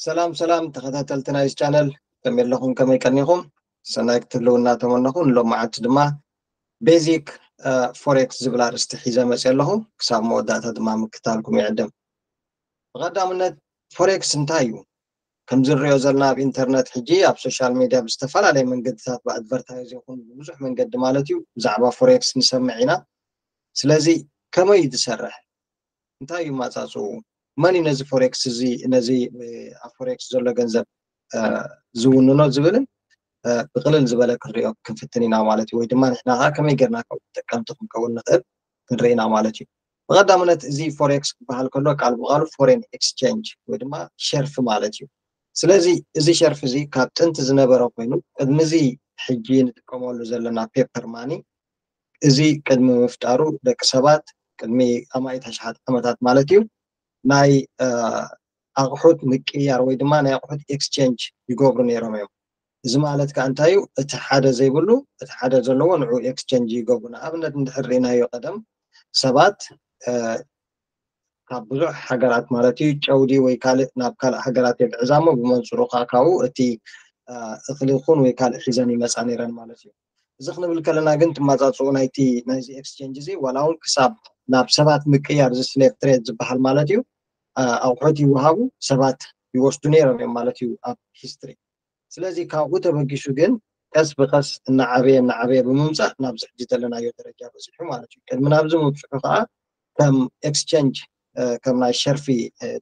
ሰላም ሰላም ተኸታተልቲ ናይዚ ቻነል፣ ከመይ ኣለኹም? ከመይ ቀኒኹም? ሰናይ ክትህልው እናተመነኹ፣ ንሎማዓንቲ ድማ ቤዚክ ፎሬክስ ዝብል ኣርእስቲ ሒዘ መፅእ ኣለኹ። ክሳብ መወዳእታ ድማ ምክታልኩም ይዕድም። ብቐዳምነት፣ ፎሬክስ እንታይ እዩ? ከምዚ ንሪኦ ዘለና ኣብ ኢንተርነት ሕጂ ኣብ ሶሻል ሚድያ ብዝተፈላለየ መንገድታት ብኣድቨርታይዝ ይኹን ብብዙሕ መንገዲ ማለት እዩ ብዛዕባ ፎሬክስ ንሰምዕ ኢና። ስለዚ ከመይ እዩ ዝሰርሕ? እንታይ እዩ ማጻጽኡ? መን እዩ ነዚ ፎሬክስ እዚ፣ ነዚ ኣብ ፎሬክስ ዘሎ ገንዘብ ዝውንኖ ዝብልን ብቅልል ዝበለ ክንሪኦ ክንፍትን ኢና ማለት እዩ። ወይ ድማ ንሕና ከዓ ከመይ ጌርና ካብኡ ተጠቀምቲ ክንከውን ንኽእል ክንርኢ ኢና ማለት እዩ። ብቐዳምነት እዚ ፎሬክስ ክበሃል ከሎ ቃል ብቃሉ ፎሬን ኤክስቼንጅ ወይ ድማ ሸርፊ ማለት እዩ። ስለዚ እዚ ሸርፊ እዚ ካብ ጥንቲ ዝነበረ ኮይኑ ቅድሚ እዚ ሕጂ ንጥቀመሉ ዘለና ፔፐር ማኒ እዚ ቅድሚ ምፍጣሩ ደቂ ሰባት ቅድሚ ኣማኢት ኣሽሓት ዓመታት ማለት እዩ ናይ ኣቑሑት ምቅያር ወይ ድማ ናይ ኣቑሑት ኤክስቼንጅ ይገብሩ ነይሮም እዮም። እዚ ማለት ከዓ እንታይ እዩ? እቲ ሓደ ዘይብሉ እቲ ሓደ ዘለዎ ንዑ ኤክስቼንጅ ይገብሩ። ንኣብነት እንድሕር ርኢናዮ ቀደም ሰባት ካብ ብዙሕ ሃገራት ማለት እዩ ጨውዲ ወይ ካልእ ናብ ካልእ ሃገራት የግዕዛሞ ብመንፅሩ ከዓ ካብኡ እቲ እኽሊ ይኹን ወይ ካልእ ሒዘን ይመፃ ነይረን ማለት እዩ። እዚ ክንብል ከለና ግን ትመፃፅኡ ናይቲ ናይዚ ኤክስቼንጅ እዚ ዋላ እውን ክሳብ ናብ ሰባት ምቅያር እዚ ስሌቭ ትሬድ ዝበሃል ማለት እዩ ኣቑሑት ይወሃቡ ሰባት ይወስዱ ነይሮም እዮም ማለት እዩ ኣብ ሂስትሪ። ስለዚ ካብኡ ተበጊሱ ግን ቀስ ብቀስ እናዓበየ እናዓበየ ብምምፃእ ናብዚ ሕጂ ዘለናዮ ደረጃ በፂሑ ማለት እዩ። ቅድሚ ናብዚ ምብፅሑ ከዓ ከም ኤክስቼንጅ ከም ናይ ሸርፊ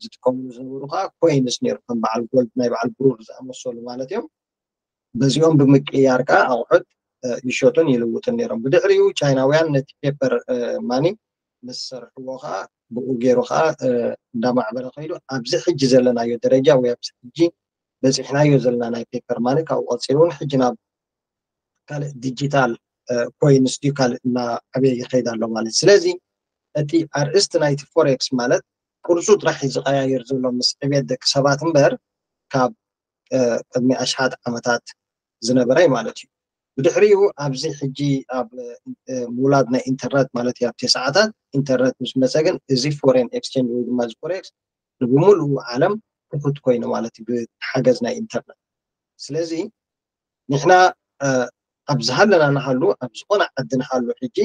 ዝጥቀምሉ ዝነበሩ ከዓ ኮይንስ ነይሩ ከም በዓል ጎልድ ናይ በዓል ብሩር ዝኣመሰሉ ማለት እዮም። በዚኦም ብምቅያር ከዓ ኣቑሑት ይሸጡን ይልውጡን ነይሮም። ብድሕሪኡ ቻይናውያን ነቲ ፔፐር ማኒ ምስ ሰርሕዎ ከዓ ብኡ ገይሩ ከዓ እንዳማዕበለ ከይዱ ኣብዚ ሕጂ ዘለናዮ ደረጃ ወይ ኣብዚ ሕጂ በፂሕናዮ ዘለና ናይ ፔፐር ማኒ ካብኡ ቀፂሉ እውን ሕጂ ናብ ካልእ ዲጂታል ኮይንስ ድዩ ካልእ እናዓበየ ይኸይድ ኣሎ ማለት። ስለዚ እቲ ኣርእስቲ ናይቲ ፎሬክስ ማለት ቅርፁ ጥራሕ እዩ ዝቀያየር ዘሎ ምስ ዕብየት ደቂ ሰባት እምበር ካብ ቅድሚ ኣሽሓት ዓመታት ዝነበረ ማለት እዩ። ብድሕሪኡ ኣብዚ ሕጂ ኣብ ምውላድ ናይ ኢንተርነት ማለት እዩ ኣብቲ ሰዓታት ኢንተርነት ምስ መፀ ግን እዚ ፎሬን ኤክስቼንጅ ወይ ድማ እዚ ፎሬክስ ንብምሉኡ ዓለም ክፉት ኮይኑ ማለት እዩ ብሓገዝ ናይ ኢንተርነት። ስለዚ ንሕና ኣብ ዝሃለና ንሃሉ ኣብ ዝኾነ ዓዲ ንሃሉ ሕጂ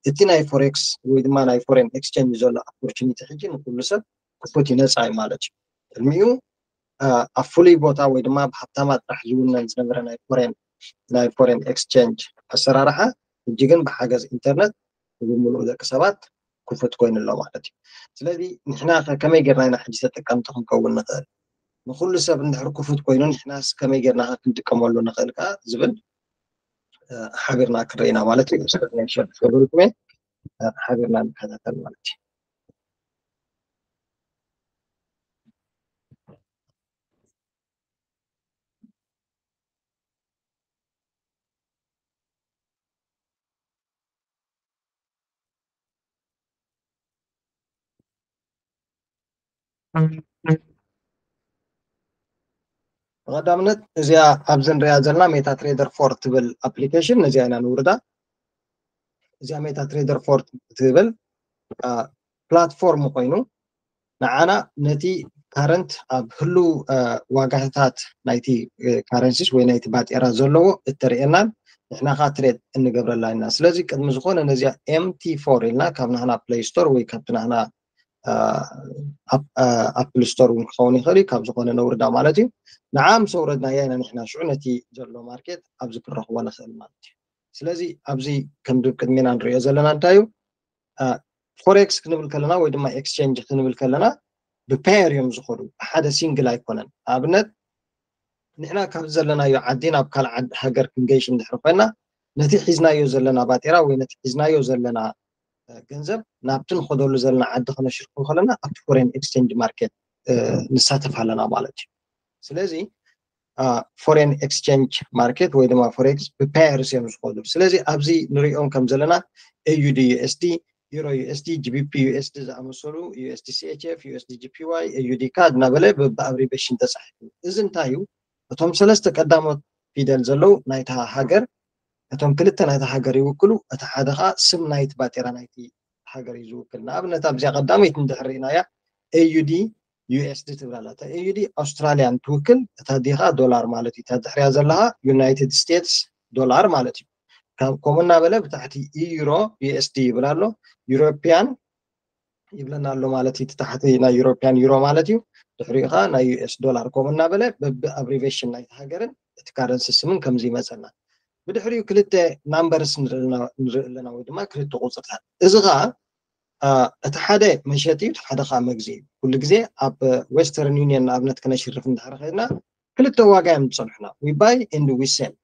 እቲ ናይ ፎሬክስ ወይ ድማ ናይ ፎሬን ኤክስቼንጅ ዘሎ ኣፖርቹኒቲ ሕጂ ንኩሉ ሰብ ክፉት እዩ ነፃ እዩ ማለት እዩ። ቅድሚኡ ኣብ ፍሉይ ቦታ ወይ ድማ ብሃብታማ ጥራሕ ዝውነን ዝነበረ ናይ ፎሬን ናይ ፎሬን ኤክስቼንጅ ኣሰራርሓ ሕጂ ግን ብሓገዝ ኢንተርነት ብሙሉእ ደቂ ሰባት ክፉት ኮይኑ ኣሎ ማለት እዩ። ስለዚ ንሕና ከ ከመይ ጌርና ኢና ሕጂ ተጠቀምቲ ክንከውን ንኽእል? ንኩሉ ሰብ እንድሕር ክፉት ኮይኑ ንሕናስ ከመይ ጌርና ከ ክንጥቀመሉ ንኽእል ከ ዝብል ሓቢርና ክንርኢ ኢና ማለት እዩ። ሓቢርና ንከታተል ማለት እዩ። ብቐዳምነት እዚኣ ኣብዚ ንሪኣ ዘለና ሜታ ትሬደር ፎር ትብል ኣፕሊኬሽን ነዚኣ ኢና ንውርዳ። እዚኣ ሜታ ትሬደር ፎር ትብል ፕላትፎርም ኮይኑ ንዓና ነቲ ካረንት ኣብ ህሉ ዋጋታት ናይቲ ካረንሲስ ወይ ናይቲ ባጤራ ዘለዎ እተርእየናን ንሕና ካ ትሬድ እንገብረላ ኢና። ስለዚ ቅድሚ ዝኾነ ነዚኣ ኤምቲ ፎር ኢልና ካብ ናህና ፕሌይ ስቶር ወይ ካብቲ ናህና ኣፕል ስቶር እውን ክኸውን ይኽእል እዩ ካብ ዝኾነ ነውርዳ ማለት እዩ። ንዓ ምስ ኣውረድናያ ኢና ንሕና ሽዑ ነቲ ዘሎ ማርኬት ኣብዚ ክንረኽቦ ንኽእል ማለት እዩ። ስለዚ ኣብዚ ከም ቅድሜና ንሪኦ ዘለና እንታይ እዩ ፎሬክስ ክንብል ከለና ወይ ድማ ኤክስቼንጅ ክንብል ከለና ብፔር እዮም ዝኸዱ ብሓደ ሲንግል ኣይኮነን። ኣብነት ንሕና ካብ ዘለናዮ ዓዲ ናብ ካልእ ዓዲ ሃገር ክንገይሽ እንድሕር ኮይና ነቲ ሒዝናዮ ዘለና ባጤራ ወይ ነቲ ሒዝናዮ ዘለና ገንዘብ ናብቲ ንኸደሉ ዘለና ዓዲ ከነሽርኮ ከለና ኣብቲ ፎሬን ኤክስቼንጅ ማርኬት ንሳተፍ ኣለና ማለት እዩ። ስለዚ ፎሬን ኤክስቼንጅ ማርኬት ወይ ድማ ፎሬክስ ብፓየርስ እዮም ዝኸዱ። ስለዚ ኣብዚ ንሪኦም ከም ዘለና ኤዩዲ ዩኤስዲ፣ ዩሮ ዩኤስዲ፣ ጂቢፒ ዩኤስዲ ዝኣመሰሉ ዩኤስዲ ሲኤችኤፍ፣ ዩኤስዲ ጂፒዋይ፣ ኤዩዲ ካድ እናበለ በብኣብሪቤሽን ተፃሒፉ። እዚ እንታይ እዩ? እቶም ሰለስተ ቀዳሞት ፊደል ዘለዉ ናይታ ሃገር እቶም ክልተ ናይታ ሃገር ይውክሉ፣ እቲ ሓደ ከዓ ስም ናይቲ ባጤራ ናይቲ ሃገር እዩ ዝውክል። ንኣብነት ኣብዚኣ ቀዳመይቲ እንድሕር ርኢናያ ኤዩዲ ዩ ኤስ ዲ ትብል ኣላ። እታ ኤ ዩ ዲ ኣውስትራልያን ትውክል፣ እታ ዲ ኸኣ ዶላር ማለት እዩ። እታ ድሕሪያ ዘለኻ ዩናይትድ ስቴትስ ዶላር ማለት እዩ። ከምኡ እናበለ ብታሕቲ ዩሮ፣ ዩ ኤስ ዲ ይብል ኣሎ። ዩሮፒያን ይብለና ኣሎ ማለት እዩ። እቲ ታሕቲ ናይ ዩሮፒያን ዩሮ ማለት እዩ። ድሕሪኡ ኸዓ ናይ ዩ ኤስ ዶላር፣ ከምኡ እናበለ በቢ ኣብሪቬሽን ናይቲ ሃገርን እቲ ካረንሲ ስምን ከምዚ ይመፀና። ብድሕሪኡ ክልተ ናምበርስ ንርኢ ኣለና፣ ወይ ድማ ክልተ ቁፅርታት። እዚ ኸዓ እቲ ሓደ መሸጢ እዩ፣ እቲ ሓደ ኸዓ መግዚ እዩ። ኩሉ ግዜ ኣብ ዌስተርን ዩኒየን ንኣብነት ክነሽርፍ እንድሕር ኸድና ክልተ ዋጋ እዮም ዝፀንሑና። We buy and we sell።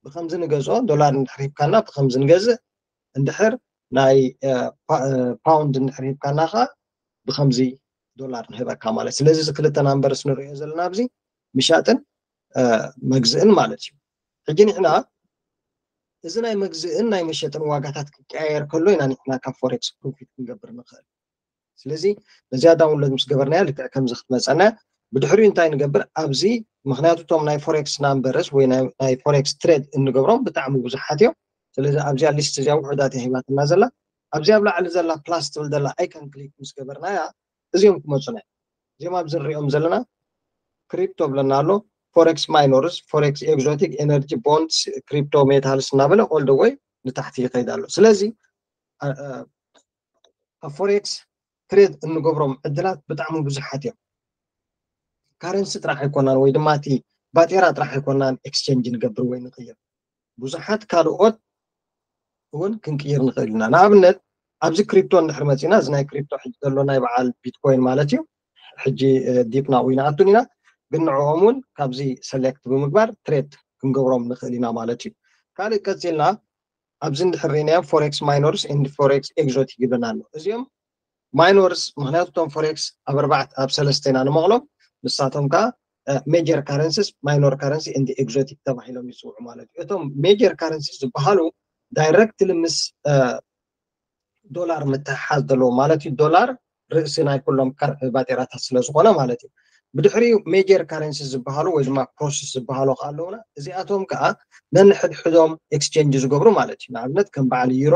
ብኸምዚ ንገዝኦ፣ ዶላር እንድሕር ሂብካና ብኸምዚ ንገዝእ፣ እንድሕር ናይ ፓውንድ እንድሕር ሂብካና ኸዓ ብኸምዚ ዶላር ንህበካ ማለት። ስለዚ እዚ ክልተ ናምበርስ ንሪኦ ዘለና ኣብዚ ምሻጥን መግዝእን ማለት እዩ። ሕጂ ንሕና እዚ ናይ መግዝእን ናይ መሸጥን ዋጋታት ክቀያየር ከሎ ኢና ንሕና ካብ ፎሬክስ ፕሮፊት ክንገብር ንኽእል። ስለዚ ነዚኣ ዳውንሎድ ምስ ገበርናያ ልክዕ ከምዚ ክትመፀና። ብድሕሪኡ እንታይ ንገብር ኣብዚ፣ ምክንያቱ እቶም ናይ ፎሬክስ ናምበርስ ወይ ናይ ፎሬክስ ትሬድ እንገብሮም ብጣዕሚ ብዙሓት እዮም። ስለዚ ኣብዚኣ ሊስት እዚኣ ውሑዳት እያ ሂባትና ዘላ። ኣብዚ ኣብ ላዕሊ ዘላ ፕላስ ትብል ዘላ ኣይከን ክሊክ ምስ ገበርናያ እዚኦም ክመፁና እዮም። እዚኦም ኣብዚ ንሪኦም ዘለና ክሪፕቶ ብለና ኣሎ፣ ፎሬክስ ማይኖርስ፣ ፎሬክስ ኤግዞቲክ፣ ኤነርጂ፣ ቦንድስ፣ ክሪፕቶ ሜታልስ እናበለ ኦል ደ ወይ ንታሕቲ ይኸይድ ኣሎ። ስለዚ ኣብ ፎሬክስ ትሬድ እንገብሮም ዕድላት ብጣዕሚ ብዙሓት እዮም። ካረንሲ ጥራሕ ኣይኮናን ወይ ድማ እቲ ባጤራ ጥራሕ ኣይኮናን ኤክስቼንጅ ንገብር ወይ ንቕይር፣ ብዙሓት ካልኦት እውን ክንቅይር ንኽእል ኢና። ንኣብነት ኣብዚ ክሪፕቶ እንድሕር መፂና፣ እዚ ናይ ክሪፕቶ ሕጂ ዘሎ ናይ በዓል ቢትኮይን ማለት እዩ። ሕጂ ዲፕ ናብኡ ይንኣቱን ኢና፣ ግን ንዕኦም እውን ካብዚ ሰሌክት ብምግባር ትሬድ ክንገብሮም ንኽእል ኢና ማለት እዩ። ካልእ ቀፂልና ኣብዚ እንድሕር ርኢናዮም ፎሬክስ ማይኖርስ ኤንድ ፎሬክስ ኤግዞቲክ ይብለና ኣሎ። እዚኦም ማይኖርስ፣ ምክንያቱ እቶም ፎሬክስ ኣብ ኣርባዕተ ኣብ ሰለስተ ኢና ንመቕሎም፣ ንሳቶም ከዓ ሜጀር ካረንሲስ፣ ማይኖር ካረንሲ ኤንድ ኤግዞቲክ ተባሂሎም ይፅውዑ ማለት እዩ። እቶም ሜጀር ካረንሲስ ዝበሃሉ ዳይረክትሊ ምስ ዶላር ምትሕሓዝ ዘለዎ ማለት እዩ። ዶላር ርእሲ ናይ ኩሎም ባጤራታት ስለ ዝኾነ ማለት እዩ። ብድሕሪኡ ሜጀር ካረንሲ ዝበሃሉ ወይ ድማ ፕሮሰስ ዝበሃሉ ከዓ ኣለውና። እዚኣቶም ከዓ ነንሕድሕዶም ኤክስቼንጅ ዝገብሩ ማለት እዩ። ንኣብነት ከም በዓል ዩሮ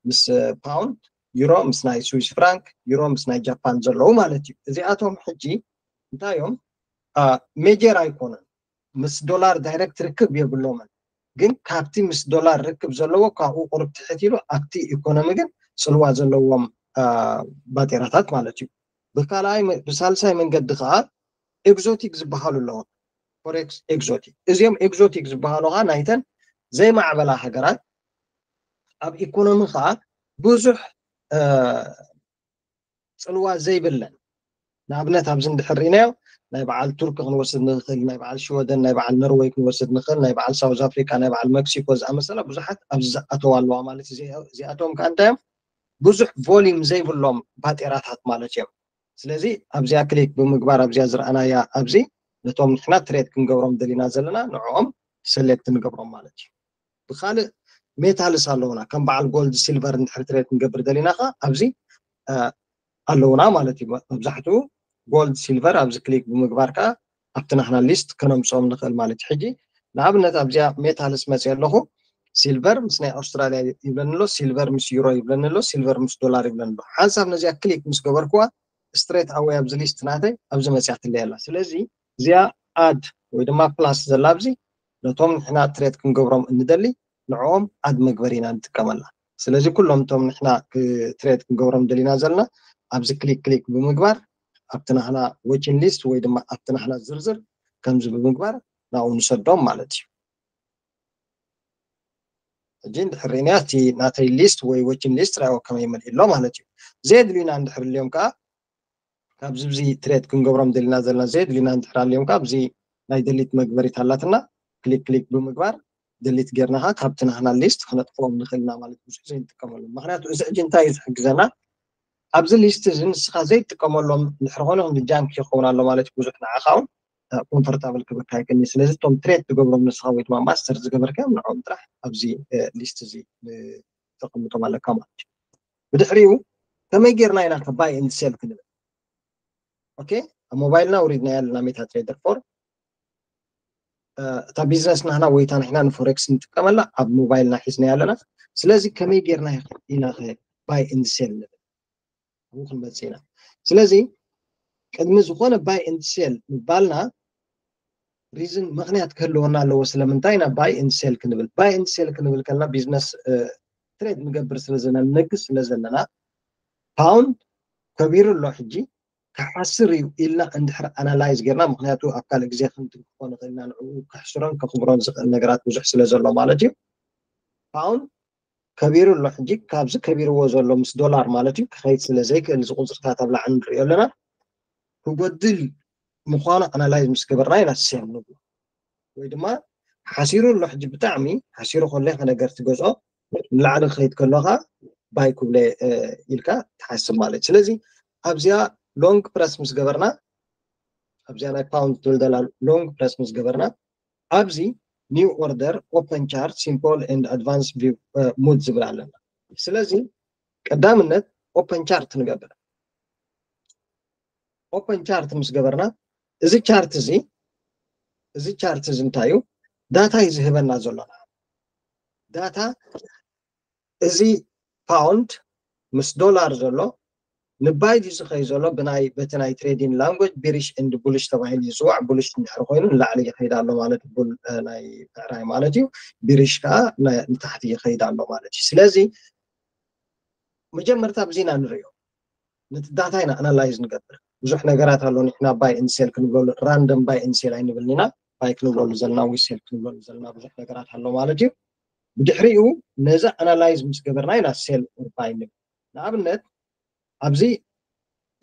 ምስ ፓውንድ፣ ዩሮ ምስ ናይ ስዊስ ፍራንክ፣ ዩሮ ምስ ናይ ጃፓን ዘለዉ ማለት እዩ። እዚኣቶም ሕጂ እንታይ እዮም? ሜጀር ኣይኮነን፣ ምስ ዶላር ዳይረክት ርክብ የብሎምን። ግን ካብቲ ምስ ዶላር ርክብ ዘለዎ ካብኡ ቁሩብ ትሕት ኢሉ ኣብቲ ኢኮኖሚ ግን ፅልዋ ዘለዎም ባጤራታት ማለት እዩ። ብካልኣይ ብሳልሳይ መንገዲ ከዓ ኤግዞቲክ ዝበሃሉ ኣለዉ። ፎሬክስ ኤግዞቲክ፣ እዚኦም ኤግዞቲክ ዝበሃሉ ከዓ ናይተን ዘይማዕበላ ሃገራት ኣብ ኢኮኖሚ ከዓ ብዙሕ ፅልዋ ዘይብለን፣ ንኣብነት ኣብዚ እንድሕር ርኢናዮ ናይ በዓል ቱርኪ ክንወስድ ንኽእል፣ ናይ በዓል ሽወደን፣ ናይ በዓል ኖርወይ ክንወስድ ንኽእል፣ ናይ በዓል ሳውዝ ኣፍሪካ፣ ናይ በዓል መክሲኮ ዝኣመሰላ ብዙሓት ኣብዚ ዝኣተዋ ኣለዋ ማለት እዩ። እዚኣቶም ከዓ እንታይ እዮም? ብዙሕ ቮሊም ዘይብሎም ባጤራታት ማለት እዮም። ስለዚ ኣብዚኣ ክሊክ ብምግባር ኣብዚኣ ዝረኣናያ ኣብዚ ነቶም ንሕና ትሬድ ክንገብሮም ደሊና ዘለና ንዕኦም ሰሌክት ንገብሮም ማለት እዩ። ብካልእ ሜታልስ ኣለውና፣ ከም በዓል ጎልድ፣ ሲልቨር እንድሕር ትሬድ ክንገብር ደሊና ከዓ ኣብዚ ኣለውና ማለት እዩ። መብዛሕትኡ ጎልድ፣ ሲልቨር ኣብዚ ክሊክ ብምግባር ከዓ ኣብቲ ናህና ሊስት ከነምፅኦም ንኽእል ማለት እዩ። ሕጂ ንኣብነት ኣብዚኣ ሜታልስ መፅእ ኣለኹ፣ ሲልቨር ምስ ናይ ኣውስትራልያ ይብለኒ ኣሎ፣ ሲልቨር ምስ ዩሮ ይብለኒ ኣሎ፣ ሲልቨር ምስ ዶላር ይብለኒ ኣሎ። ሓንሳብ ነዚኣ ክሊክ ምስ ገበርኩዋ ስትሬት ኣወይ ኣብዚ ሊስት ናተይ ኣብዚ መፅያ ትለይ ኣላ። ስለዚ እዚኣ ኣድ ወይ ድማ ፕላስ ዘላ ኣብዚ ነቶም ንሕና ትሬድ ክንገብሮም እንደሊ ንዕኦም ኣድ መግበሪ ኢና ንጥቀመላ። ስለዚ ኩሎም እቶም ንሕና ትሬድ ክንገብሮም ደሊና ዘለና ኣብዚ ክሊክ ክሊክ ብምግባር ኣብቲ ናህና ዎችን ሊስት ወይ ድማ ኣብቲ ናህና ዝርዝር ከምዚ ብምግባር ናብኡ ንሰዶም ማለት እዩ። ሕጂ እንድሕር ርኢናዮ እቲ ናተይ ሊስት ወይ ዎችን ሊስት ራእዎ ከመይ መልእ ኣሎ ማለት እዩ። ዘየድልዩና እንድሕር ልዮም ከዓ ካብዚ ብዚ ትሬድ ክንገብሮም ደሊና ዘለና ዘየድልዩና እንድሕር ኣልዮም ከዓ ብዚ ናይ ደሊት መግበሪት ኣላትና ክሊክ ክሊክ ብምግባር ደሊት ጌርና ከዓ ካብቲ ናህና ሊስት ክነጥፍኦም ንኽእል ኢና ማለት ብዙሕ ዘይንጥቀመሎም። ምክንያቱ እዚ ሕጂ እንታይ እዩ ዝሕግዘና? ኣብዚ ሊስት እዚ ንስኻ ዘይትጥቀመሎም እንድሕር ኮይኑ ከም ጃንክ ይኸውን ኣሎ ማለት እዩ። ብዙሕ ንዓኻ እውን ኮምፎርታብል ክበካ ይክእል። ስለዚ እቶም ትሬድ ትገብሮም ንስኻ ወይ ድማ ማስተር ዝገበርካዮም ንዕኦም ጥራሕ ኣብዚ ሊስት እዚ ተቐምጦም ኣለካ ማለት እዩ። ብድሕሪኡ ከመይ ጌርና ኢና ባይ ኤንድ ሴል ክንብል? ኦኬ፣ ኣብ ሞባይልና ውሪድናያ ኣለና ሜታ ትሬደር ፎር። እታ ቢዝነስ ናህና ወይ እታ ንሕና ንፎሬክስ ንጥቀመላ ኣብ ሞባይልና ሒዝናያ ኣለና። ስለዚ ከመይ ጌርና ኢና ባይ ኤንድ ሴል ንብል? ኣብኡ ክንመጽእ ኢና። ስለዚ ቅድሚ ዝኾነ buy and sell ምባልና reason ምኽንያት ክህልወና ኣለዎ። ስለምንታይ ኢና buy and sell ክንብል? Buy and sell ክንብል ከለና ቢዝነስ ትሬድ ንገብር ስለ ዘለና ንነግድ ስለ ዘለና ፓውንድ ከቢሩ ኣሎ ሕጂ ክሓስር እዩ ኢልና እንድሕር ኣናላይዝ ጌርና፣ ምክንያቱ ኣብ ካልእ ግዜ ክንትንክፎ ንኽእል ኢና፣ ንዕኡ ከሕስሮን ከኽብሮን ዝኽእል ነገራት ብዙሕ ስለ ዘሎ ማለት እዩ። ፓውንድ ከቢሩ ኣሎ ሕጂ፣ ካብዚ ከቢርዎ ዘሎ ምስ ዶላር ማለት እዩ ክኸይድ ስለ ዘይክእል፣ እዚ ቁፅርታት ኣብ ላዕሊ ንሪኦ ኣለና፣ ክጎድል ምዃኑ ኣናላይዝ ምስ ገበርና ኢና ሴል ንብሎ። ወይ ድማ ሓሲሩ ኣሎ ሕጂ ብጣዕሚ ሓሲሩ ከሎ ኢኻ ነገር ትገዝኦ፣ ንላዕሊ ክኸይድ ከሎኻ ባይ ክብሎ ኢልካ ትሓስብ ማለት እዩ። ስለዚ ኣብዚኣ ሎንግ ፕረስ ምስ ገበርና፣ ኣብዚኣ ናይ ፓውንድ ትብል ዘላ ሎንግ ፕረስ ምስ ገበርና፣ ኣብዚ new order, open chart, simple and advanced view mode ዝብል ኣለና። ስለዚ ቀዳምነት ኦፐን ቻርት ንገብር። ኦፐን ቻርት ምስ ገበርና፣ እዚ ቻርት እዚ፣ እዚ ቻርት እዚ እንታይ እዩ? ዳታ እዩ ዝህበና ዘሎ። ዳታ፣ እዚ ፓውንድ ምስ ዶላር ዘሎ ንባይ ድዩ ዝኸይድ ዘሎ? ብናይ፣ በቲ ናይ ትሬዲንግ ላንጉጅ ቢሪሽ ኤንድ ቡሊሽ ተባሂሉ እዩ ዝፅዋዕ። ቡሊሽ እንድሕር ኮይኑ ንላዕሊ ይኸይድ ኣሎ ማለት፣ ቡል ናይ ምዕራይ ማለት እዩ። ቢሪሽ ከዓ ንታሕቲ ይኸይድ ኣሎ ማለት እዩ። ስለዚ መጀመርታ ኣብዚ ኢና ንሪኦ፣ ነቲ ዳታ ኢና ኣናላይዝ ንገብር። ብዙሕ ነገራት ኣሎ። ንሕና ባይ ኤንድ ሴል ክንብለሉ፣ ራንደም ባይ ኤንድ ሴል ኣይንብልን ኢና። ባይ ክንብለሉ ዘለና ወይ ሴል ክንብለሉ ዘለና ብዙሕ ነገራት ኣሎ ማለት እዩ። ብድሕሪኡ ነዚ ኣናላይዝ ምስ ገበርና ኢና ሴል ኦር ባይ ንብል። ንኣብነት ኣብዚ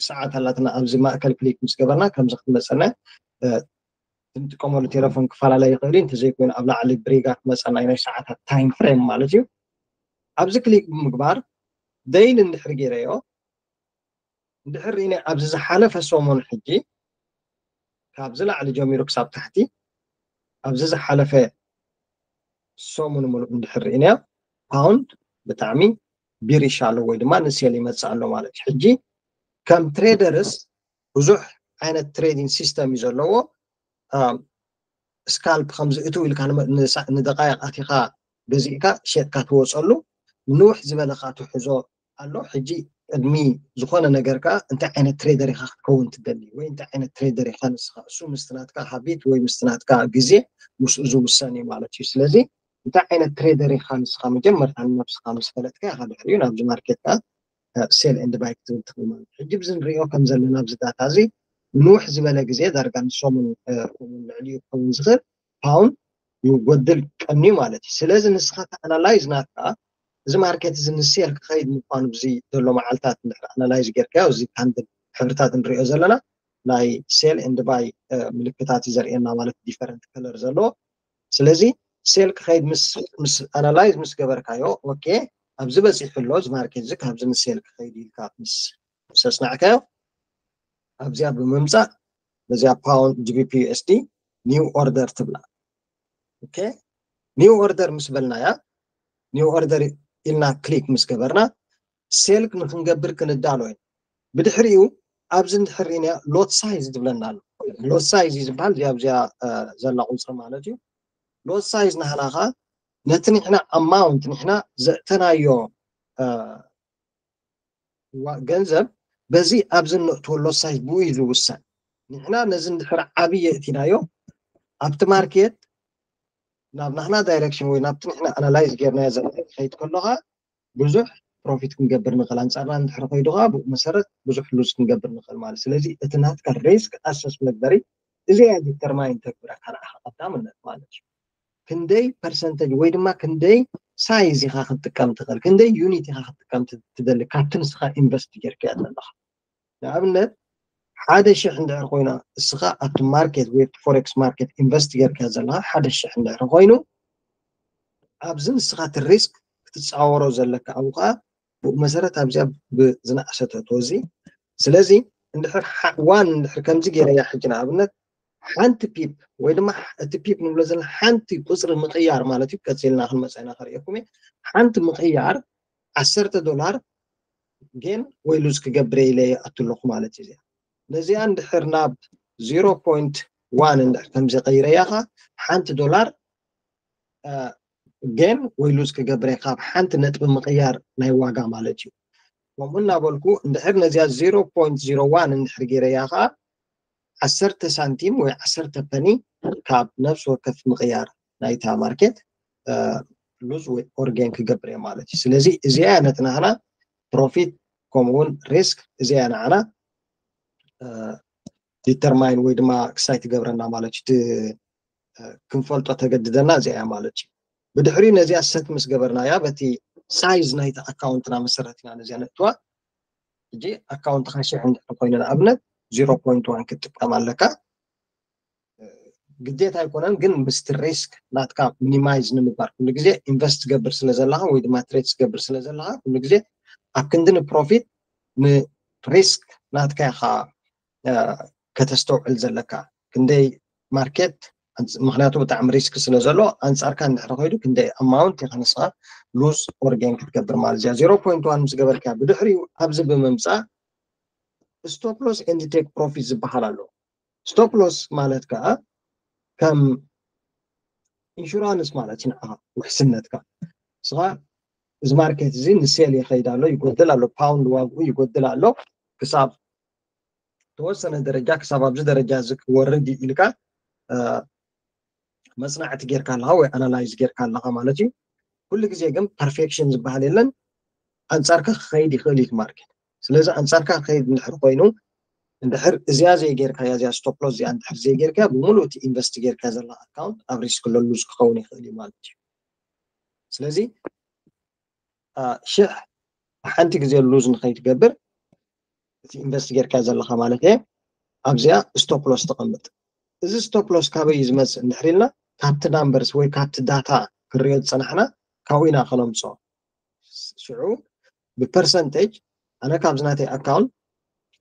ሰዓት ኣላትና፣ ኣብዚ ማእከል ክሊክ ምስ ገበርና ከምዚ ክትመፀና፣ እንጥቀመሉ ቴሌፎን ክፈላለ ይኽእል እዩ። እንተዘይኮይኑ ኣብ ላዕሊ ብሪጋ ክመፀና እዩ፣ ናይ ሰዓታት ታይም ፍሬም ማለት እዩ። ኣብዚ ክሊክ ብምግባር ዴይሊ እንድሕር ገይረዮ፣ እንድሕር ርኢነ ኣብዚ ዝሓለፈ ሰሙን ሕጂ ካብዚ ላዕሊ ጀሚሩ ክሳብ ታሕቲ ኣብዚ ዝሓለፈ ሰሙን ሙሉእ እንድሕር ርኢናዮ ፓውንድ ብጣዕሚ ቢሪሽ ኣሎ ወይ ድማ ንሴል ይመፅእ ኣሎ ማለት እዩ። ሕጂ ከም ትሬደርስ ብዙሕ ዓይነት ትሬዲንግ ሲስተም እዩ ዘለዎ። ስካልፕ ከምዚ እትው ኢልካ ንደቃይቅ ኣቲኻ ገዚእካ ሸጥካ ትወፀሉ ንውሕ ዝበለ ከዓ ትሕዞ ኣሎ። ሕጂ ቅድሚ ዝኾነ ነገር ከዓ እንታይ ዓይነት ትሬደር ኢኻ ክትከውን ትደሊ ወይ እንታይ ዓይነት ትሬደር ኢኻ ንስኻ፣ እሱ ምስቲ ናትካ ሃቢት ወይ ምስቲ ናትካ ግዜ ምስኡ ዝውሰን እዩ ማለት እዩ። ስለዚ እንታይ ዓይነት ትሬደር ኢኻ ንስኻ መጀመርታ ንነብስኻ ምስ ፈለጥካ ኢኻ ድሕሪኡ ናብዚ ማርኬት ከዓ ሴል ኤንድ ባይ ክትብል ትኽእል ማለት እዩ። ሕጂ ብዚ ንሪኦ ከም ዘለና ኣብዚ ዳታ እዚ ንውሕ ዝበለ ግዜ ዳርጋ ንሰሙን ከምኡ ልዕሊኡ ክኸውን ዝኽእል ፓውንድ ይጎድል ቀንዩ ማለት እዩ። ስለዚ ንስኻ ኣናላይዝ ናትካ እዚ ማርኬት እዚ ንሴል ክኸይድ ምዃኑ ብዚ ዘሎ መዓልታት እንድሕር ኣናላይዝ ጌርካዮ፣ እዚ ካንድል ሕብርታት ንሪኦ ዘለና ናይ ሴል ኤንድ ባይ ምልክታት እዩ ዘርእየና ማለት ዲፈረንት ከለር ዘለዎ። ስለዚ ሴል ክኸይድ ምስ ኣናላይዝ ምስ ገበርካዮ፣ ኦኬ ኣብዚ በፂሑ ኣሎ እዚ ማርኬት እዚ ካብዚ ንሴል ክኸይድ ኢልካ ምስ ኣፅናዕካዮ ኣብዚኣ ብምምፃእ በዚኣ ፓውንድ ጂቢፒ ዩኤስዲ ኒው ኦርደር ትብላ። ኦኬ ኒው ኦርደር ምስ በልናያ፣ ኒው ኦርደር ኢልና ክሊክ ምስ ገበርና ሴል ንክንገብር ክንዳሎ ኢና። ብድሕሪኡ ኣብዚ እንድሕር ርኢናዮ ሎት ሳይዝ ዝብለና ኣሎ። ሎት ሳይዝ እዩ ዝበሃል፣ እዚኣ ኣብዚኣ ዘላ ቁፅሪ ማለት እዩ። ሎት ሳይዝ ናህና ከዓ ነቲ ንሕና ኣማውንት ንሕና ዘእተናዮ ገንዘብ በዚ ኣብዚ እነእትወሉ ሎት ሳይዝ ብኡ እዩ ዝውሰን። ንሕና ነዚ እንድሕር ዓብዪ የእቲናዮ ኣብቲ ማርኬት ናብ ናህና ዳይሬክሽን ወይ ናብቲ ንሕና ኣናላይዝ ጌርናዮ ዘለና ክኸይድ ከሎ ከዓ ብዙሕ ፕሮፊት ክንገብር ንኽእል፣ ኣንፃርና እንድሕር ከይዱ ከዓ ብኡ መሰረት ብዙሕ ሉዝ ክንገብር ንኽእል ማለት። ስለዚ እቲ ናትካ ሪስክ ኣሰስ መግበሪ እዚኣ ዲተርማይን ተግብረካ ንዓኻ ቀዳምነት ማለት እዩ። ክንደይ ፐርሰንተጅ ወይ ድማ ክንደይ ሳይዝ ኢኻ ክትጥቀም ትኽእል፣ ክንደይ ዩኒት ኢኻ ክትጥቀም ትደሊ ካብቲ ንስኻ ኢንቨስት ጌርካዮ ዘለኻ። ንኣብነት ሓደ ሽሕ እንድሕር ኮይና እስኻ ኣብቲ ማርኬት ወይ ኣብቲ ፎሬክስ ማርኬት ኢንቨስት ጌርካዮ ዘለኻ ሓደ ሽሕ እንድሕር ኮይኑ ኣብዚ ንስኻ እቲ ሪስክ ክትፃወሮ ዘለካ ኣብኡ ከዓ ብኡ መሰረት ኣብዚኣ ብዝነኣሰ ተእትዎ እዚ። ስለዚ እንድሕር ዋን እንድሕር ከምዚ ገይረያ ሕጂ ንኣብነት ሓንቲ ፒፕ ወይ ድማ እቲ ፒፕ ንብሎ ዘለና ሓንቲ ቁፅሪ ምቕያር ማለት እዩ። ቀፂልና ክንመፀ ኢና ከርእየኩም እየ። ሓንቲ ምቕያር ዓሰርተ ዶላር ጌን ወይ ሉዝ ክገብር ኢለ ይኣቱ ኣለኹ ማለት እዩ። እዚኣ ነዚኣ እንድሕር ናብ ዜሮ ፖይንት ዋን እንድሕር ከምዚ ቀይረያ ኸ ሓንቲ ዶላር ጌን ወይ ሉዝ ክገብር እየ ካብ ሓንቲ ነጥቢ ምቕያር ናይ ዋጋ ማለት እዩ። ከምኡ እናበልኩ እንድሕር ነዚኣ zero point zero one እንድሕር ገይረያ ከዓ ዓሰርተ ሳንቲም ወይ ዓሰርተ ፐኒ ካብ ነፍሲ ወከፍ ምቕያር ናይታ ማርኬት ሉዝ ወይ ኦር ጌን ክገብር እየ ማለት እዩ። ስለዚ እዚኣ ነትናህና ፕሮፊት ከምኡውን ሪስክ እዚኣ ንዓና ዲተርማይን ወይ ድማ ክሳይ ትገብረና ማለት እዩ። ክንፈልጦ ተገድደና እዚኣ እያ ማለት እዩ። ብድሕሪኡ ነዚኣ ሰት ምስ ገበርናያ በቲ ሳይዝ ናይቲ ኣካውንትና መሰረት ኢና ነዚኣ ነእትዋ። ሕጂ ኣካውንትካ ሽሕ እንድሕር ኮይኑ ንኣብነት zero point one ክትጥቀም ኣለካ። ግዴታ ኣይኮነን ግን ምስቲ ሪስክ ናትካ ሚኒማይዝ ንምግባር ኩሉ ግዜ ኢንቨስት ትገብር ስለ ዘለካ ወይ ድማ ትሬድ ትገብር ስለ ዘለካ ኩሉ ግዜ ኣብ ክንዲ ንፕሮፊት ንሪስክ ናትካ ኢካ ከተስተውዕል ዘለካ። ክንደይ ማርኬት ምክንያቱ ብጣዕሚ ሪስክ ስለ ዘሎ ኣንፃርካ እንድሕር ከይዱ ክንደይ ኣማውንት ኢካ ንስካ ሉዝ ኦር ጌን ክትገብር ማለት እያ። zero point one ምስ ገበርካ ብድሕሪኡ ኣብዚ ብምምፃእ ስቶፕ ሎስ ኤንድ ቴክ ፕሮፊት ዝበሃል ኣሎ። ስቶፕ ሎስ ማለት ከዓ ከም ኢንሹራንስ ማለት እዩ። ንዓኻ ውሕስነትካ ንስኻ እዚ ማርኬት እዚ ንሴል ይኸይድ ኣሎ፣ ይጎድል ኣሎ፣ ፓውንድ ዋግኡ ይጎድል ኣሎ ክሳብ ተወሰነ ደረጃ ክሳብ ኣብዚ ደረጃ እዚ ክወርድ እዩ ኢልካ መፅናዕቲ ጌርካ ኣለካ ወይ ኣናላይዝ ጌርካ ኣለካ ማለት እዩ። ኩሉ ግዜ ግን ፐርፌክሽን ዝበሃል የለን። ኣንፃርካ ክኸይድ ይኽእል እዩ ማርኬት። ስለዚ ኣንፃርካ ክኸይድ እንድሕር ኮይኑ እንድሕር እዚኣ ዘይጌርካ እዚኣ ስቶፕ ሎስ እዚኣ እንድሕር ዘይጌርካ ብምሉእ እቲ ኢንቨስት ጌርካ ዘላ ኣካውንት ኣብ ሪስክ ለሉዝ ክኸውን ይኽእል እዩ ማለት እዩ። ስለዚ ሽሕ ሓንቲ ግዜ ሉዝ ንኸይትገብር እቲ ኢንቨስት ጌርካ ዘለካ ማለት እየ ኣብዚኣ ስቶፕ ሎስ ተቐምጥ። እዚ ስቶፕ ሎስ ካበይ እዩ ዝመፅእ እንድሕር ኢልና ካብቲ ናምበርስ ወይ ካብቲ ዳታ ክንሪኦ ዝፀናሕና ካብኡ ኢና ከነምፅኦ። ሽዑ ብፐርሰንቴጅ ኣነ ካብዚ ናተይ ኣካውንት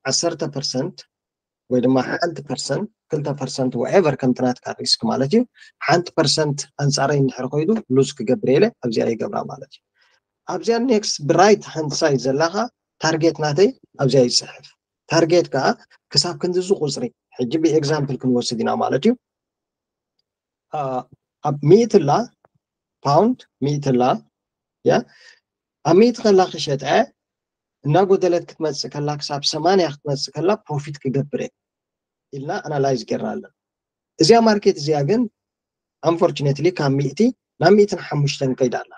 ዓሰርተ ፐርሰንት ወይ ድማ ሓንቲ ፐርሰንት ክልተ ፐርሰንት ወኤቨር ከምቲ ናትካ ሪስክ ማለት እዩ ሓንቲ ፐርሰንት ኣንፃረይ እንድሕር ኮይዱ ሉዝ ክገብር ኢለ ኣብዚኣ ይገብራ ማለት እዩ። ኣብዚኣ ኔክስት ብራይት ሃንድ ሳይድ ዘላካ ታርጌት ናተይ ኣብዚኣ ይፅሕፍ። ታርጌት ከዓ ክሳብ ክንድዚ ቁፅሪ ሕጂ ብኤግዛምፕል ክንወስድ ኢና ማለት እዩ። ኣብ ሚእትላ ፓውንድ ሚእትላ ያ ኣብ ሚእቲ ከላ ክሸጠ እናጎደለት ክትመፅእ ከላ ክሳብ ሰማንያ ክትመፅእ ከላ ፕሮፊት ክገብር እየ ኢልና ኣናላይዝ ጌርና ኣለና። እዚኣ ማርኬት እዚኣ ግን ኣንፎርቹኔትሊ ካብ ሚእቲ ናብ ሚእትን ሓሙሽተን ከይዳ ኣላ።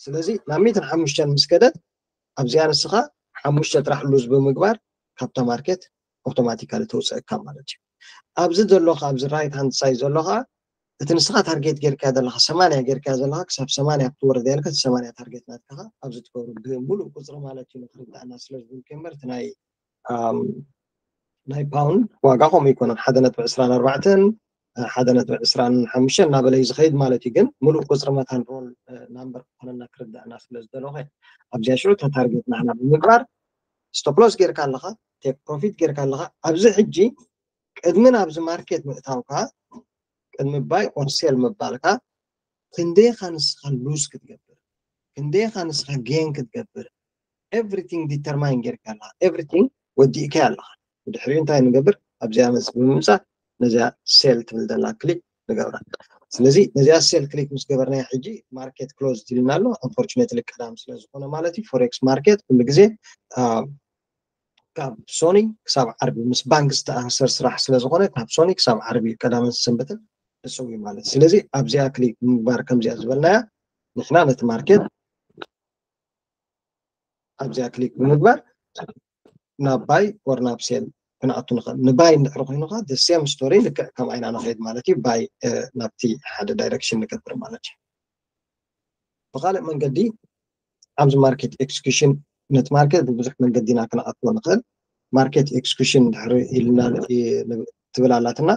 ስለዚ ናብ ሚእትን ሓሙሽተን ምስ ከደት ኣብዚኣ ንስኻ ሓሙሽተ ጥራሕ ሉዝ ብምግባር ካብታ ማርኬት ኣውቶማቲካሊ ተውፅአካ ማለት እዩ። ኣብዚ ዘሎ ኣብዚ ራይት ሃንድ ሳይድ ዘሎ ከዓ እቲ ንስኻ ታርጌት ጌርካ ዘለካ ሰማንያ ጌርካ ዘለካ ክሳብ ሰማንያ ክትወርድ ያልካ እቲ ሰማንያ ታርጌት ናትካ ኣብዚ ትገብሩ ብምሉእ ቁፅሪ ማለት እዩ ንክርዳእና ስለ ዝብል ከመር እቲ ናይ ናይ ፓውንድ ዋጋ ከምኡ ይኮነን ሓደ ነጥቢ ዕስራን ኣርባዕተን ሓደ ነጥቢ ዕስራን ሓሙሽተን እናበለ እዩ ዝኸይድ ማለት እዩ። ግን ሙሉእ ቁፅሪ መታን ሮል ናምበር ክኾነና ክርዳእና ስለ ዝደለኹ ኣብዚኣ ሽዑ ተታርጌት ናህና ብምግባር ስቶፕ ሎስ ጌርካ ኣለኻ፣ ቴክ ፕሮፊት ጌርካ ኣለኻ። ኣብዚ ሕጂ ቅድሚ ናብዚ ማርኬት ምእታውካ ቅድሚ ባይ ኦር ሴል ምባልካ ክንደይኻ ንስኻ ሉዝ ክትገብር ክንደይኻ ንስኻ ጌን ክትገብር ኤቭሪቲንግ ዲተርማይን ጌርካ ኣለኻ። ኤቭሪቲንግ ወዲእካ ኣለኻ። ብድሕሪኡ እንታይ ንገብር ኣብዚኣ መፅ ብምምፃእ ነዚኣ ሴል ትብል ዘላ ክሊክ ንገብራ። ስለዚ ነዚኣ ሴል ክሊክ ምስ ገበርናያ ሕጂ ማርኬት ክሎዝ ትልና ኣሎ። ኣንፎርቹኔትሊ ቀዳም ስለ ዝኾነ ማለት እዩ ፎሬክስ ማርኬት ኩሉ ግዜ ካብ ሶኒ ክሳብ ዓርቢ ምስ ባንክ ዝተኣሳሰር ስራሕ ስለ ዝኾነ ካብ ሶኒ ክሳብ ዓርቢ ቀዳምን ሰንበትን ተሰዊ ማለት ስለዚ ኣብዚኣ ክሊክ ብምግባር ከምዚኣ ዝበልናያ ንሕና ነቲ ማርኬት ኣብዚኣ ክሊክ ብምግባር ናብ ባይ ኦር ናብ ሴል ክንኣቱ ንኽእል ንባይ እንድሕር ኮይኑካ ሴም ስቶሪ ልክዕ ከም ኣይና ንኸይድ ማለት እዩ ባይ ናብቲ ሓደ ዳይረክሽን ንገብር ማለት እዩ ብካልእ መንገዲ ኣብዚ ማርኬት ኤክስኪሽን ነቲ ማርኬት ብብዙሕ መንገዲ ኢና ክንኣትዎ ንኽእል ማርኬት ኤክስኪሽን ድሕሪ ኢልና ትብል ኣላትና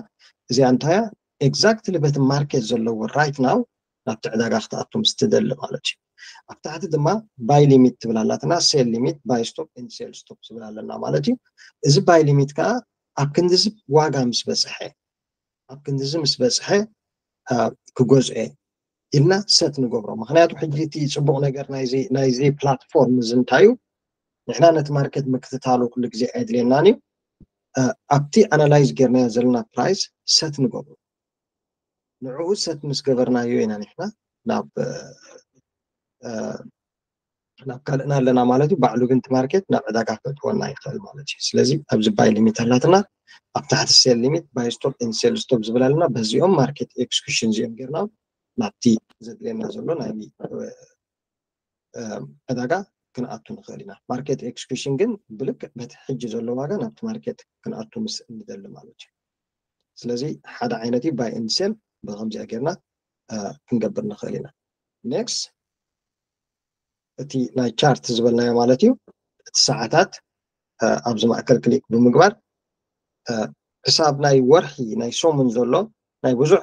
እዚኣ እንታያ ኤግዛክትሊ በቲ ማርኬት ዘለዎ ራይት ናው ናብቲ ዕዳጋ ክትኣቱ ምስ ትደሊ ማለት እዩ ኣብ ታሕቲ ድማ ባይ ሊሚት ትብል ኣላትና ሴል ሊሚት ባይ ስቶፕ ኤንድ ሴል ስቶፕ ትብል ኣለና ማለት እዩ እዚ ባይ ሊሚት ከዓ ኣብ ክንዲዚ ዋጋ ምስ በፅሐ ኣብ ክንዲዚ ምስ በፅሐ ክገዝኦ ኢልና ሰት ንገብሮ ምክንያቱ ሕጂ እቲ ፅቡቅ ነገር ናይዚ ፕላትፎርም እዚ እንታይ እዩ ንሕና ነቲ ማርኬት ምክትታሉ ኩሉ ግዜ ኣየድልየናን እዩ ኣብቲ ኣናላይዝ ጌርናዮ ዘለና ፕራይስ ሰት ንገብሮ ንዕኡ ሰት ምስ ገበርናዮ ኢና ንሕና ናብ ናብ ካልእና ኣለና ማለት እዩ። ባዕሉ ግን እቲ ማርኬት ናብ ዕዳጋ ክእትወና ይኽእል ማለት እዩ። ስለዚ ኣብዚ buy limit ኣላትና፣ ኣብ ታሕቲ sell limit፣ buy stop and sell stop ዝብል ኣለና። በዚኦም market execution እዚኦም ጌርና ናብቲ ዘድልየና ዘሎ ናይ ዕዳጋ ክንኣቱ ንኽእል ኢና። Market execution ግን ብልክዕ በቲ ሕጂ ዘሎ ዋጋ ናብቲ ማርኬት ክንኣቱ ምስ እንደሊ ማለት እዩ። ስለዚ ሓደ ዓይነት እዩ፣ buy and sell ብከምዚኣ ጌርና ክንገብር ንኽእል ኢና። Next፣ እቲ ናይ ቻርት ዝበልናዮ ማለት እዩ። እቲ ሰዓታት ኣብዚ ማእከል ክሊክ ብምግባር ክሳብ ናይ ወርሒ ናይ ሰሙን ዘሎ ናይ ብዙሕ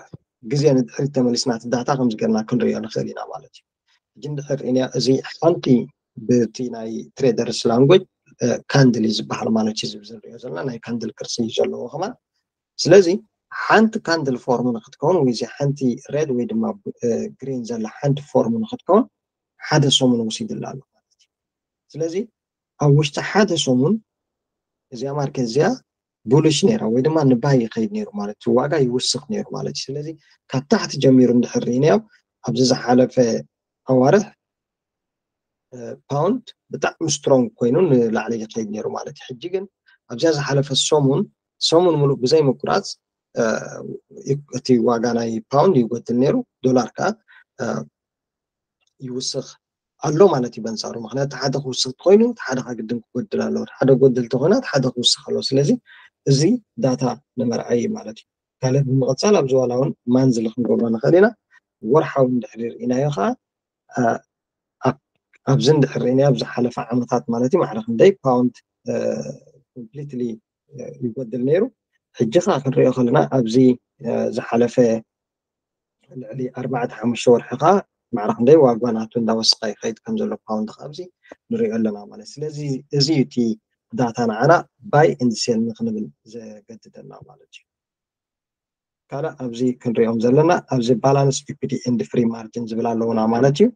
ግዜ ንድሕሪት ተመሊስና እቲ ዳታ ከምዚ ጌርና ክንሪኦ ንኽእል ኢና ማለት እዩ። ሕጂ እንድሕር ሪእናዮ እዚ ሓንቲ ብቲ ናይ traders language candle እዩ ዝበሃል ማለት እዩ። እዚ ንሪኦ ዘለና ናይ candle ቅርፂ እዩ ዘለዎ ከማን። ስለዚ ሓንቲ candle form ንክትከውን ወይ እዚ ሓንቲ red ወይ ድማ green ዘላ ሓንቲ form ንክትከውን ሓደ ሰሙን ወሲድላ ኣሎ ማለት እዩ። ስለዚ ኣብ ውሽጢ ሓደ ሰሙን እዚኣ ማርኬት እዚኣ bullish ነይራ ወይ ድማ ን buy ይኸይድ ነይሩ ማለት እዩ። ዋጋ ይውስኽ ነይሩ ማለት እዩ። ስለዚ ካብ ታሕቲ ጀሚሩ እንድሕር ሪእናዮ ኣብዚ ዝሓለፈ ኣዋርሕ ፓውንድ ብጣዕሚ strong ኮይኑ ንላዕሊ ይኸይድ ነይሩ ማለት እዩ። ሕጂ ግን ኣብዚኣ ዝሓለፈ ሰሙን ሰሙን ሙሉእ ብዘይ ምቁራፅ እቲ ዋጋ ናይ ፓውንድ ይጎድል ነይሩ፣ ዶላር ከዓ ይውስኽ ኣሎ ማለት እዩ በንፃሩ። ምክንያቱ ሓደ ክውስኽ ተኮይኑ ሓደ ከዓ ግድን ክጎድል ኣለዎ። ሓደ ጎድል ተኮይና ሓደ ክውስኽ ኣለዎ። ስለዚ እዚ ዳታ ንመርኣይ እዩ ማለት እዩ። ካልእ ብምቕፃል ኣብዚ ዋላ እውን ማንዝሊ ክንገብሮ ንኽእል ኢና። ወርሓዊ እንድሕር ርኢናዮ ከዓ ኣብዚ እንድሕር ርኢናዮ ኣብ ዝሓለፈ ዓመታት ማለት እዩ ማዕረ ክንደይ ፓውንድ completely ይጎድል ነይሩ። ሕጂ ከዓ ክንሪኦ ከለና ኣብዚ ዝሓለፈ ልዕሊ ኣርባዕተ ሓሙሽተ ወርሒ ከዓ ማዕረ ክንደይ ዋጋ ናቱ እንዳወሰኸ ይኸይድ ከም ዘሎ ፓውንድ ከዓ ኣብዚ ንሪኦ ኣለና ማለት። ስለዚ እዚ እዩ እቲ ዳታ ንዓና buy and sell ንክንብል ዘገድደና ማለት እዩ። ካልእ ኣብዚ ክንሪኦም ዘለና ኣብዚ balance equity and free margin ዝብል ኣለውና ማለት እዩ።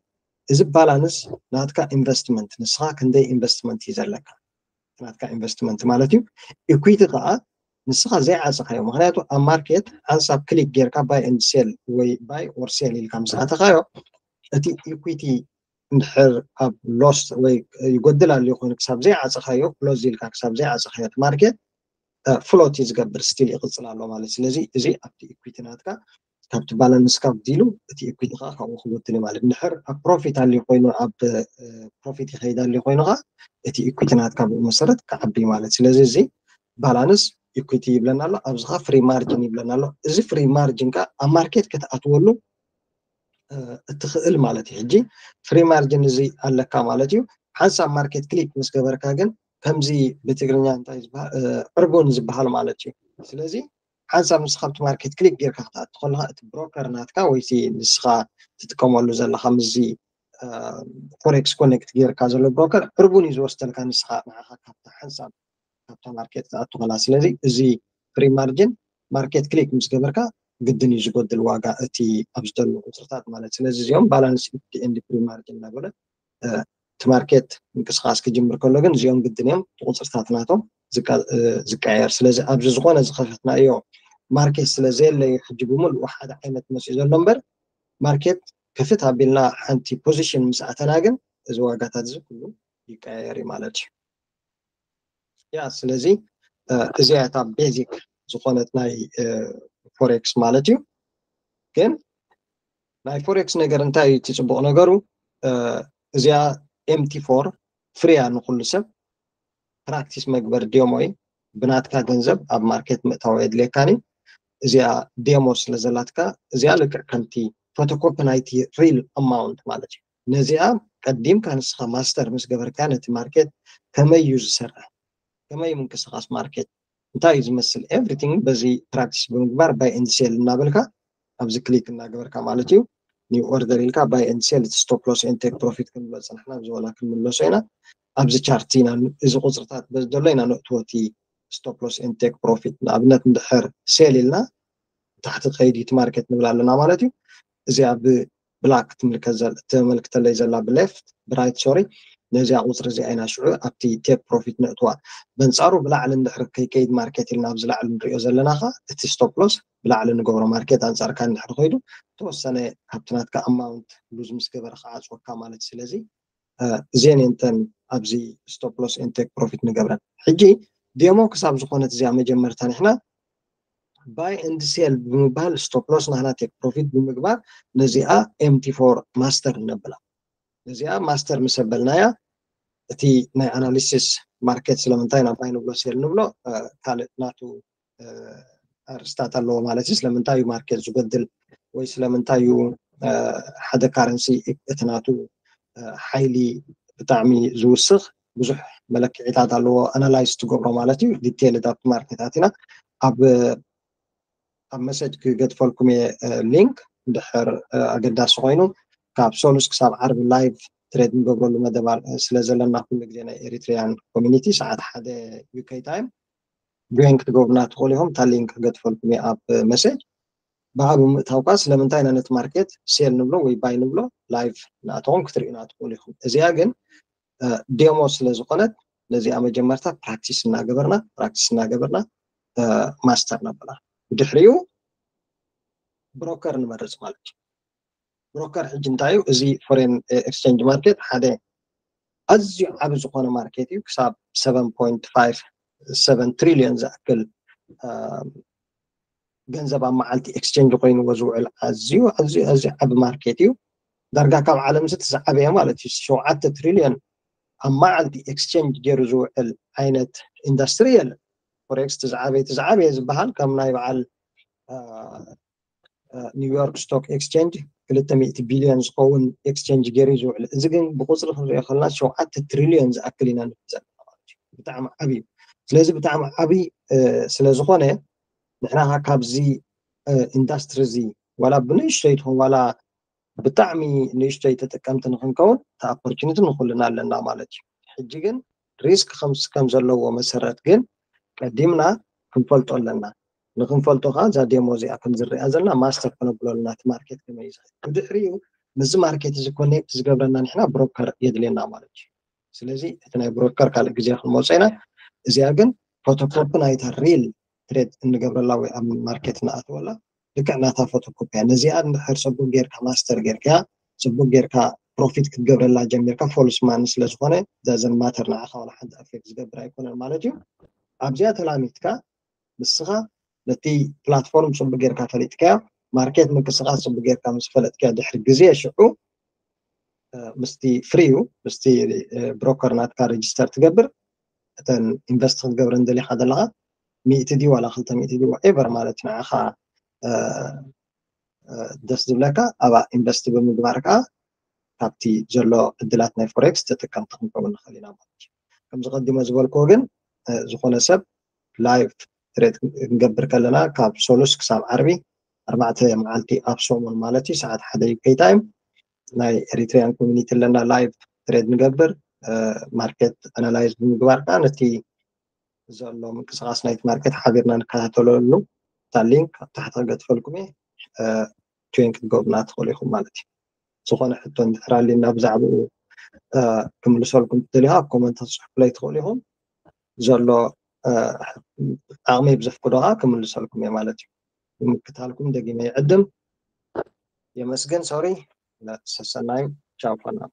እዚ balance ናትካ investment፣ ንስኻ ክንደይ investment እዩ ዘለካ ናትካ investment ማለት እዩ። Equity ከዓ ንስኻ ዘይዓፀኻዮ፣ ምክንያቱ ኣብ ማርኬት ሓንሳብ ክሊክ ጌርካ buy and sell ወይ buy or sell ኢልካ ምስ ኣተኻዮ እቲ equity እንድሕር ኣብ loss ወይ ይጎድል ኣልዩ ኮይኑ ክሳብ ዘይዓፀኻዮ፣ close ኢልካ ክሳብ ዘይዓፀኻዮ እቲ ማርኬት float እዩ ዝገብር፣ still ይቕፅል ኣሎ ማለት። ስለዚ እዚ ኣብቲ equity ናትካ ካብቲ balance ካ ውዲሉ እቲ equity ከዓ ካብኡ ክጎድል እዩ ማለት። እንድሕር ኣብ profit ኣልዩ ኮይኑ ኣብ profit ይኸይድ ኣልዩ ኮይኑ ከዓ እቲ equity ናትካ ብኡ መሰረት ክዓቢ ማለት። ስለዚ እዚ balance equity ይብለና ኣሎ፣ ኣብዚ ከዓ free margin ይብለና ኣሎ። እዚ free margin ከዓ ኣብ ማርኬት ክትኣትወሉ እትኽእል ማለት እዩ። ሕጂ free margin እዚ ኣለካ ማለት እዩ። ሓንሳብ ማርኬት ክሊክ ምስ ገበርካ ግን ከምዚ ብትግርኛ እንታይ ዝበሃል ዕርቡን ዝበሃል ማለት እዩ። ስለዚ ሓንሳብ ንስኻ ኣብቲ ማርኬት ክሊክ ጌርካ ክትኣቱ ከለካ እቲ ብሮከር ናትካ ወይ እቲ ንስኻ ትጥቀመሉ ዘለካ ምስዚ ፎሬክስ ኮኔክት ጌርካ ዘሎ ብሮከር ዕርቡን እዩ ዝወስደልካ ንስኻ ንዓኻ ካብታ ሓንሳብ ካብታ ማርኬት ትኣቱ ከላ። ስለዚ እዚ free margin ማርኬት ክሊክ ምስ ገበርካ ግድን እዩ ዝጎድል ዋጋ እቲ ኣብዚ ዘሎ ቁፅርታት ማለት። ስለዚ እዚኦም balance equity and free margin እናበለ እቲ ማርኬት ምንቅስቃስ ክጅምር ከሎ ግን እዚኦም ግድን እዮም ቁፅርታት ናቶም ዝቀያየር። ስለዚ ኣብዚ ዝኾነ ዝኸፈትናዮ ማርኬት ስለ ዘየለ እዩ ሕጂ ብምልኡ ሓደ ዓይነት መፅኡ ዘሎ እምበር ማርኬት ክፍት ኣቢልና ሓንቲ position ምስ ኣተና ግን እዚ ዋጋታት እዚ ኩሉ ይቀያየር እዩ ማለት እዩ። ያ ስለዚ እዚኣ እታ basic ዝኾነት ናይ ፎሬክስ ማለት እዩ። ግን ናይ ፎሬክስ ነገር እንታይ እዩ እቲ ፅቡቕ ነገሩ? እዚኣ M T four free እያ ንኩሉ ሰብ። ፕራክቲስ መግበር demo እዩ። ብናትካ ገንዘብ ኣብ ማርኬት ምእታው የድልየካን እዩ። እዚኣ demo ስለ ዘላትካ እዚኣ ልክዕ ከምቲ photocopy ናይቲ real amount ማለት እዩ። ነዚኣ ቀዲምካ ንስኻ ማስተር ምስ ገበርካ ነቲ ማርኬት ከመይ እዩ ዝሰርሕ፣ ከመይ እዩ ምንቅስቃስ ማርኬት፣ እንታይ እዩ ዝመስል፣ everything በዚ ፕራክቲስ ብምግባር buy and sell እናበልካ ኣብዚ ክሊክ እናገበርካ ማለት እዩ። New order ኢልካ buy and sell፣ stop loss and take profit ክንብሎ ዝፀናሕና ኣብዚ ዋላ ክንምለሶ ኢና። ኣብዚ ቻርት ኢና እዚ ቁፅርታት በዚ ዘሎ ኢና ነእትዎ እቲ stop loss and take profit። ንኣብነት እንድሕር sell ኢልና ታሕቲ ከይድ እቲ ማርኬት ንብል ኣለና ማለት እዩ። እዚኣ ብ black ትምልከት ዘል- ተመልክተለይ ዘላ ብ left ብ right sorry ነዚኣ ቁፅሪ እዚኣ ኢና ሽዑ ኣብቲ take profit ነእትዋ። በንፃሩ ብላዕሊ እንድሕር ከይከይድ ማርኬት ኢልና ኣብዚ ላዕሊ ንሪኦ ዘለና ኸ እቲ stop loss ብላዕሊ ንገብሮ። ማርኬት ኣንፃርካ እንድሕር ከይዱ ተወሰነ ካብቲ ናትካ amount lose ምስ ገበረ ክዓፅወካ ማለት። ስለዚ እዚአን እየን እተን ኣብዚ stop loss and take profit ንገብረን። ሕጂ demo ክሳብ ዝኾነት እዚኣ መጀመርታ ንሕና buy and sell ብምባል stop loss ናህና take profit ብምግባር ነዚኣ M T four master ነብላ። ነዚኣ master ምስ ኣበልናያ እቲ ናይ analysis market ስለምንታይ ኢና buy ንብሎ sell ንብሎ ካልእ ናቱ ኣርስታት ኣለዎ ማለት እዩ። ስለምንታይ እዩ market ዝጎድል ወይ ስለምንታይ እዩ ሓደ currency እቲ ናቱ ሓይሊ ብጣዕሚ ዝውስኽ ብዙሕ መለክዒታት ኣለዎ analyze ትገብሮ ማለት እዩ። detail ኣብቲ market ኣቲና ኣብ ኣብ message ክገድፈልኩም እየ link እንድሕር ኣገዳሲ ኮይኑ ካብ ሰሉስ ክሳብ ዓርቢ live trade ንገብረሉ መደብ ስለ ዘለና ኩሉ ግዜ ናይ Eritrean community ሰዓት ሓደ UK time join ክትገብሩና ትኽእሉ ኢኹም። እታ link ክገድፈልኩም እየ ኣብ message። ብኣ ብምእታው ከዓ ስለምንታይ ኢና ነቲ market sell ንብሎ ወይ buy ንብሎ live እናእተኹም ክትርእዩና ትኽእሉ ኢኹም። እዚኣ ግን demo ስለ ዝኾነት ነዚኣ መጀመርታ practice እናገበርና practice እናገበርና master ነብላ። ብድሕሪኡ broker ንመርፅ ማለት እዩ። broker ሕጂ እንታይ እዩ? እዚ foreign exchange market ሓደ ኣዝዩ ዓቢ ዝኾነ market እዩ። ክሳብ seven point five seven trillion ዝኣክል ገንዘብ ኣብ መዓልቲ exchange ኮይንዎ ዝውዕል ኣዝዩ ኣዝዩ ኣዝዩ ዓቢ market እዩ። ዳርጋ ካብ ዓለም እዚ እቲ ዝዓበየ ማለት እዩ። ሸውዓተ trillion ኣብ መዓልቲ exchange ገይሩ ዝውዕል ዓይነት industry የለን። forex እቲ ዝዓበየ እቲ ዝዓበየ ዝበሃል ከም ናይ በዓል New York Stock Exchange ክልተ ሚእቲ ቢልዮን ዝኸውን exchange ገይሩ እዩ ዝውዕል። እዚ ግን ብቁፅሪ ክንሪኦ ከለና ሸውዓተ trillion ዝኣክል ኢና ንብል ዘለና ማለት እዩ። ብጣዕሚ ዓብዪ እዩ። ስለዚ ብጣዕሚ ዓብዪ ስለ ዝኾነ ንሕና ካብዚ industry እዚ ዋላ ብንእሽተይ ትኹን ዋላ ብጣዕሚ ንእሽተይ ተጠቀምቲ ንክንከውን እቲ opportunity ንኩልና ኣለና ማለት እዩ። ሕጂ ግን risk ከም ዘለዎ መሰረት ግን ቀዲምና ክንፈልጦ ኣለና። ንክንፈልጦ ከዓ እዛ demo እዚኣ ከም ዝረኣ ዘለና master ክነብሎ ኣለና እቲ market ከመይ እዩ ዝኸይድ። ብድሕሪኡ ምስዚ market እዚ connect ዝገብረና ንሕና broker የድልየና ማለት እዩ። ስለዚ እቲ ናይ broker ካልእ ግዜ ክንመፆ ኢና። እዚኣ ግን photocopy ናይታ real trade እንገብረላ ወይ ኣብ market ንኣትወላ ልክዕ ናታ photocopy እያ። ነዚኣ እንድሕር ፅቡቅ ጌርካ master ጌርካ ፅቡቅ ጌርካ profit ክትገብረላ ጀሚርካ false money ስለ ዝኾነ doesn't matter ንዓኻ ዋላ ሓንቲ affect ዝገብር ኣይኮነን ማለት እዩ። ኣብዚኣ ተላሚድካ ንስኻ ነቲ platform ፅቡቅ ጌርካ ፈሊጥካዮ market ምንቅስቃስ ፅቡቅ ጌርካ ምስ ፈለጥካዮ ድሕሪ ግዜ ሽዑ ምስቲ free እዩ ምስቲ broker ናትካ register ትገብር እተን invest ክትገብረን ደሊኻ ዘለኻ ሚእቲ ድዩ ዋላ ክልተ ሚእቲ ድዩ whatever ማለት ንዓኻ ደስ ዝብለካ ኣብኣ invest ብምግባር ከዓ ካብቲ ዘሎ ዕድላት ናይ forex ተጠቀምቲ ክንከውን ንኽእል ኢና ማለት እዩ። ከምዚ ቀዲመ ዝበልክዎ ግን ዝኾነ ሰብ live trade ክንገብር ከለና ካብ ሰሉስ ክሳብ ዓርቢ ኣርባዕተ መዓልቲ ኣብ ሰሙን ማለት እዩ ሰዓት ሓደ UK time ናይ Eritrean community ኣለና live trade ንገብር market analyze ብምግባር ከዓ ነቲ ዘሎ ምንቅስቃስ ናይቲ market ሓቢርና ንከታተለሉ እታ link ኣብ ታሕቲ ክገድፈልኩም እየ join ክትገብሩና ትኽእሉ ኢኹም ማለት እዩ። ዝኾነ ሕቶ እንድሕር ኣልዩና ብዛዕባኡ ክምልሰልኩም ትደልዩ ኣብ comment ክትፅሕፉለይ ትኽእሉ ኢኹም። ዘሎ ዓቕመይ ብዘፍቅዶ ከዓ ክምልሰልኩም እየ ማለት እዩ። ብምክታልኩም ደጊመ ይዕድም። የመስግን። ሶሪ። ሰሰናዩ። ቻው for now።